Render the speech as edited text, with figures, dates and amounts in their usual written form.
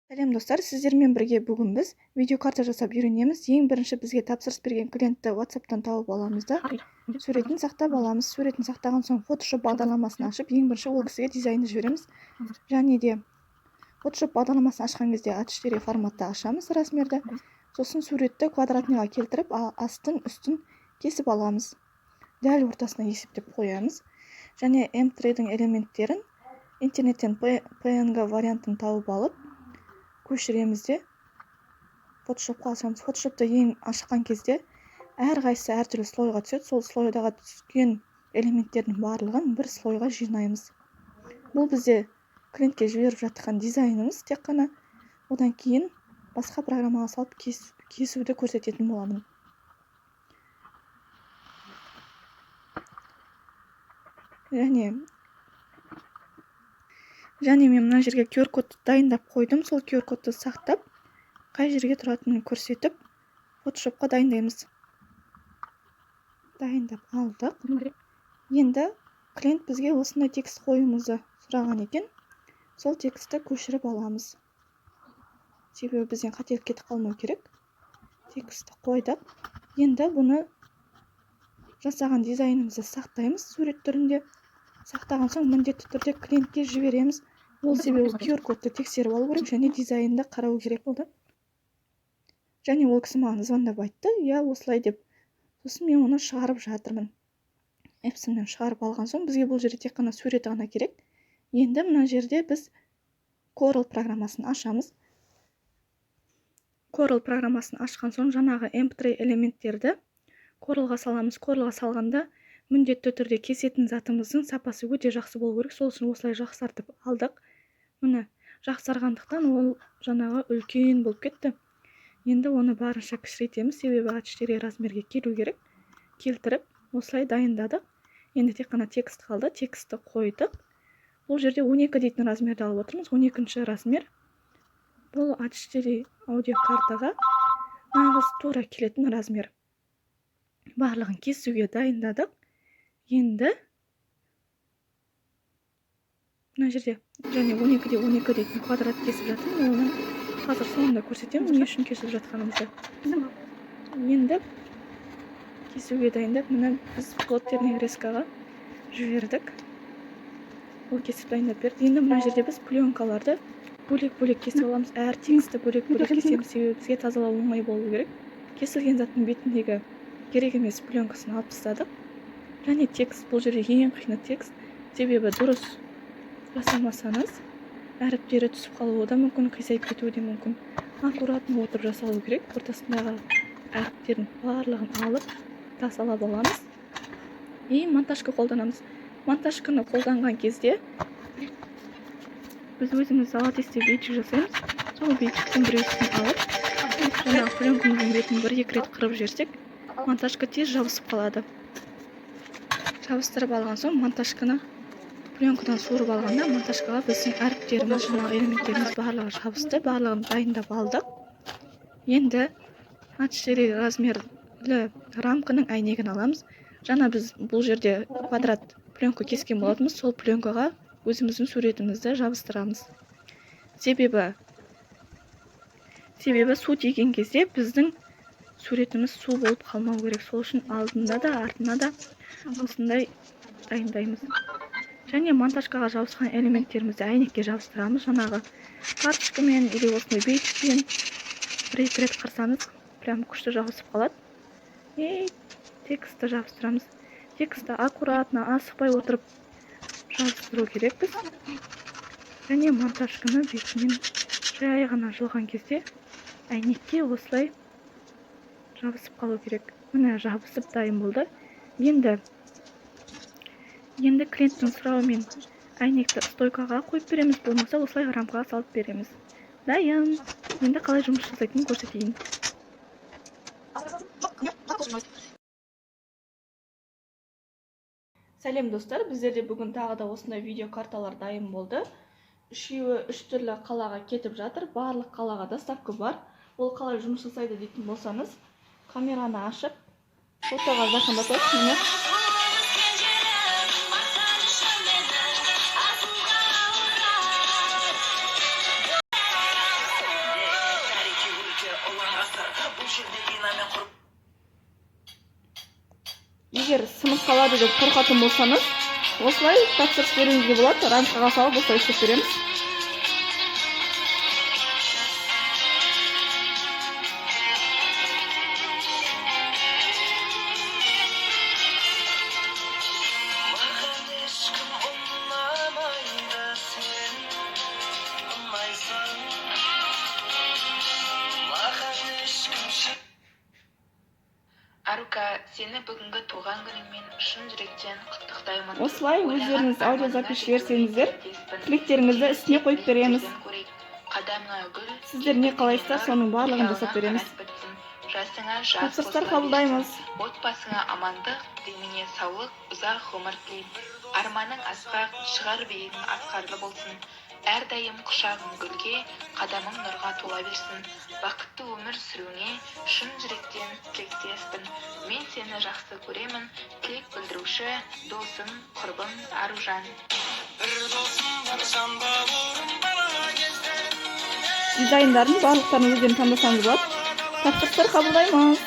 Сәлем, достар! Сіздермен бірге бүгін біз видеокарта жасап үйренеміз. Ең бірінші бізге тапсырыс берген клиентті WhatsApp'тан тауып аламыз да, суретін сақтап аламыз. Суретін сақтаған соң, Photoshop бағдарламасын ашып, ең бірінші ол кісіге дизайнды жібереміз. Және де Photoshop бағдарламасын ашқан кезде А4 форматта ашамыз размерді. Сосын суретті квадратныйға келтіріп, астын, үстін кесіп аламыз, дәл ортасына есептеп қоямыз. Және M3-дің элементтерін интернеттен PNG вариантын тауып алып, көшіреміз де, Фотошопқа ашамыз. Фотошопта ең ашқан кезде әрқайсысы әртүрлі слойға түседі. Сол слойдағы түскен элементтердің барлығын бір слойға жинаймыз. Бұл бізде клиентке жіберіп жатқан дизайнымыз тек қана. Одан кейін басқа программаға салып кесуді көрсететін боламын. Және мен мына жерге QR кодты дайындап қойдым. Сол QR кодты сақтап, қай жерге тұратынын көрсетіп, Фотошопқа дайындаймыз. Дайындап алдық. Енді клиент бізге осындай текст қоюымызды сұраған екен. Сол текстті көшіріп аламыз, себебі бізден қателік кетіп қалмау керек. Текстті қойдық. Енді бұны, жасаған дизайнымызды сақтаймыз сурет түрінде. Сақтаған соң, міндетті түрде клиентке жібереміз. Ол себебі QR кодты тексеріп алу керек және дизайнды қарау керек болды. Және ол кісі маған звондап айтты, иә, осылай деп. Сосын мен оны шығарып жатырмын. Epsonнан шығарып алған соң, бізге бұл жерде тек қана суреті ғана керек. Енді мына жерде біз Corel программасын ашамыз. Corel программасын ашқан соң, жаңағы MP3 элементтерді Corelға саламыз. Corelға салғанда міндетті түрде кесетін затымыздың сапасы өте жақсы болу керек. Сол үшін осылай жақсартып алдық. Міне, жақсарғандықтан ол жаңағы үлкен болып кетті. Енді оны барынша кішірейтеміз, себебі А4 размерге келу керек. Келтіріп, осылай дайындадық. Енді тек қана текст қалды. Текстті қойдық. Бұл жерде 12 дейтін размерді алып отырмыз. 12 размер бұл А4 аудиокартаға нағыз тура келетін размер. Барлығын кесуге дайындадық. Енді мына жерде және 12-де 12 дейтін квадрат кесіп жатырмын. Оны қазір соңында көрсетемін, не үшін кесіп жатқанымызды. Енді кесуге дайындап, міне, біз плоттерный резкаға жібердік. Ол кесіп, дайындап берді. Енді мына жерде біз пленкаларды бөлек бөлек кесіп аламыз. Әр текстті бөлек бөлек кесеміз, себебі бізге тазалау оңай болу керек. Кесілген заттың бетіндегі керек емес пленкасын алып тастадық. Және текст, бұл жерде ең қиыны текст, себебі дұрыс жасамасаңыз, әріптері түсіп қалуы да мүмкін, қисайып кетуі де мүмкін. Аккуратно отырып жасалу керек. Ортасындағы әріптердің барлығын алып, тазалап аламыз и монтажка қолданамыз. Монтажканы қолданған кезде біз өзіміз золотистый бейджик жасаймыз. Сол бейджиктің біреусін алып, жаңағы пленкамыздың бетін бір екі рет қырып жіберсек, монтажка тез жабысып қалады. Жабыстырып алған соң, монтажканы пленкадан суырып алғанда, монтажкаға біздің әріптеріміз, жаңағы элементтеріміз барлығы жабысты. Барлығын дайындап алдық. Енді А4 размерлі рамканың әйнегін аламыз. Жаңа біз бұл жерде квадрат пленка кескен болатынбыз. Сол пленкаға өзіміздің суретімізді жабыстырамыз, себебі су тиген кезде біздің суретіміз су болып қалмау керек. Сол үшін алдында да, артына да осындай дайындаймыз. Және монтажкаға жабысқан элементтерімізді әйнекке жабыстырамыз. Жаңағы карточкамен или осындай бейджикпен бір екі рет қырсаңыз, прям күшті жабысып қалады. И текстті жабыстырамыз. Текстті аккуратно, асықпай отырып жабыстыру керекпіз. Және монтажканы бетінен жай ғана жұлған кезде әйнекке осылай жабысып қалу керек. Міне, жабысып дайын болды. Енді клиенттің сұрауымен әйнекті стойкаға қойып береміз, болмаса осылай рамкаға салып береміз. Дайын. Енді қалай жұмыс жасайтынын көрсетейін. Сәлем, достар! Біздерде бүгін тағы да осындай видеокарталар дайын болды. Үшеуі үш түрлі қалаға кетіп жатыр. Барлық қалаға доставка бар. Ол қалай жұмыс жасайды дейтін болсаңыз, камераны ашып, фотоға жақындатасыз. Міне. Егер сынып қалады деп қорқатын болсаңыз, осылай тапсырыс беруіңізге болады. Рамкаға салып, осылай істеп береміз. Маған ешкім ұнамайды, сен ұнайсың. Маған ешкім Арука, сені бүгінгі туған күніңмен шын жүректен құттықтаймын. Осылай өздеріңіз Ойлаған аудиозапись арманыңа жіберсеңіздер, жетуіңе тілектеспін. тілектеріңізді үстіне қойып береміз. Биіктерден көрейік. Қадамыңа гүл, Сіздер не қалайсыздар, соның барлығын жасап береміз. қанат бітсін. Жасыңа жас Тапсырыстар қосыла қабылдаймыз. берсін. Отбасыңа амандық, деніңе саулық, ұзақ ғұмыр тілеймін. Арманың асқақ, шығар биігің асқарлы болсын. Әрдайым құшағың гүлге, қадамың нұрға тола берсін. Бақытты өмір сүруіңе шын жүректен тілектеспін. Мен сені жақсы көремін. Тілек білдіруші досың, құрбың Аружан. Бір досым бар, жан бауырым, бала кезден. Дизайндарын барлықтарын өздерің таңдасаңыз болады. Тапсырыстар қабылдаймыз.